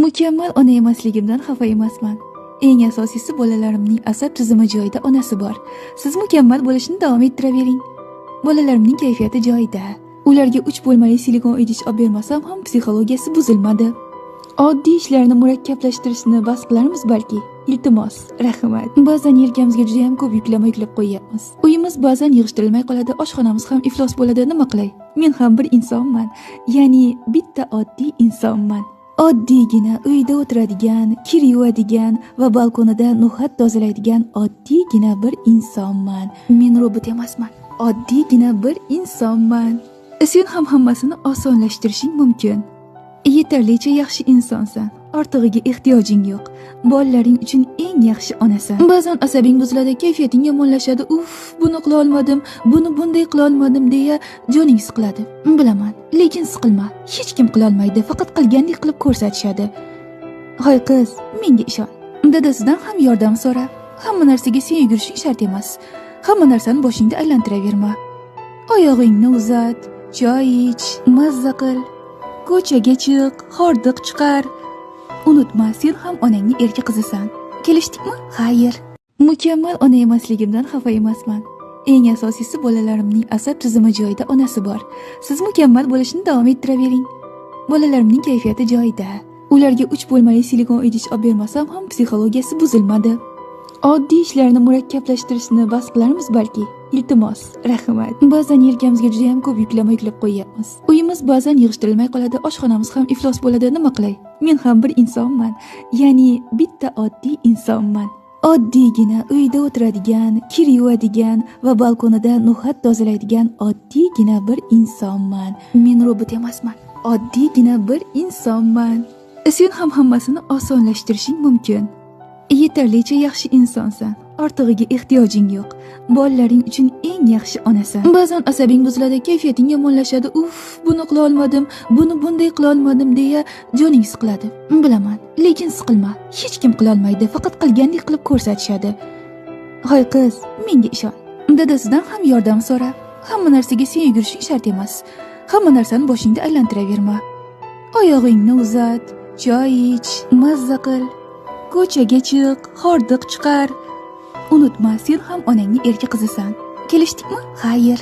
Mukammal ona emasligimdan xafa emasman. Eng asosiysi, bolalarimning asab tizimi joyida, onasi bor. Siz mukammal bo'lishni davom ettiravering. Bolalarimning kayfiyati joyida. Ularga 3 bo'lmali silikon idish olib bermasam ham psixologiyasi buzilmadi. Oddiy ishlarni murakkablashtirishni bas qilarmiz balki. Iltimos, rahmat. Ba'zan yelkamizga juda ham ko'p yuklama yuklab qo'yyapmiz. Uyimiz ba'zan yig'ishtirilmay qoladi, oshxonamiz ham iflos bo'ladi, nima qilay? Men ham bir insonman. Ya'ni bitta oddiy insonman. Oddiygina uyda o'tiradigan, kir yuvadigan va balkonida no'xat tozalaydigan oddiygina bir insonman. Men robot emasman. Oddiygina bir insonman. Sen ham hammasini osonlashtirishing mumkin. Yetarlicha yaxshi insonsan. Ortig'iga ehtiyojing yo'q. Bolalaring uchun eng yaxshi onasan. Ba'zan asabing buziladi, kayfiyating yomonlashadi. Uf, buni qila olmadim, buni bunday qila olmadim deya joning siqiladi. Bilaman, lekin siqilma. Hech kim qila olmaydi, faqat qilgandek qilib ko'rsatishadi. Hoy qiz, menga ishon. Dadasidan ham yordam so'ra. Hamma narsaga sen yugurishing shart emas. Hamma narsani boshingda aylantiraverma. Oyog'ingni uzat, choy ich, mazza qil. Ko'chaga chiq, hordiq chiqar. Unutma, sen ham onangning erka qizisan. Kelishdikmi? Xayr. Mukammal ona emasligimdan xafa emasman. Eng asosiysi, bolalarimning asab tizimi joyida, onasi bor. Siz mukammal bo'lishni davom ettiravering. Bolalarimning kayfiyati joyida. Ularga 3 bo'lmali silikon idish olib bermasam ham psixologiyasi buzilmadi. Oddiy ishlarni murakkablashtirishni bas qilarmiz balki. Iltimos, rahmat. Ba'zan yelkamizga juda ham ko'p yuklama yuklab qo'yyapmiz. Uyimiz ba'zan yig'ishtirilmay qoladi, oshxonamiz ham iflos bo'ladi, nima qilay? Men ham bir insonman. Ya'ni bitta oddiy insonman. Oddiygina uyda o'tiradigan, kir yuvadigan va balkonida no'xat tozalaydigan oddiygina bir insonman. Men robot emasman. Oddiygina bir insonman. Sen ham hammasini osonlashtirishing mumkin. Yetarlicha yaxshi insonsan. Ortig'iga ehtiyojing yo'q. Bolalaring uchun eng yaxshi onasan. Ba'zan asabing buziladi, kayfiyating yomonlashadi. Uf, buni qila olmadim, buni bunday qila olmadim deya joning siqiladi. Bilaman, lekin siqilma. Hech kim qila olmaydi, faqat qilgandek qilib ko'rsatishadi. Hoy qiz, menga ishon. Dadasidan ham yordam so'ra. Hamma narsaga sen yugurishing shart emas. Hamma narsani boshingda aylantiraverma. Oyog'ingni uzat, choy ich, mazza qil. Ko'chaga chiq, hordiq chiqar. Unutma, sen ham onangning erka qizisan. Kelishdikmi? Xayr.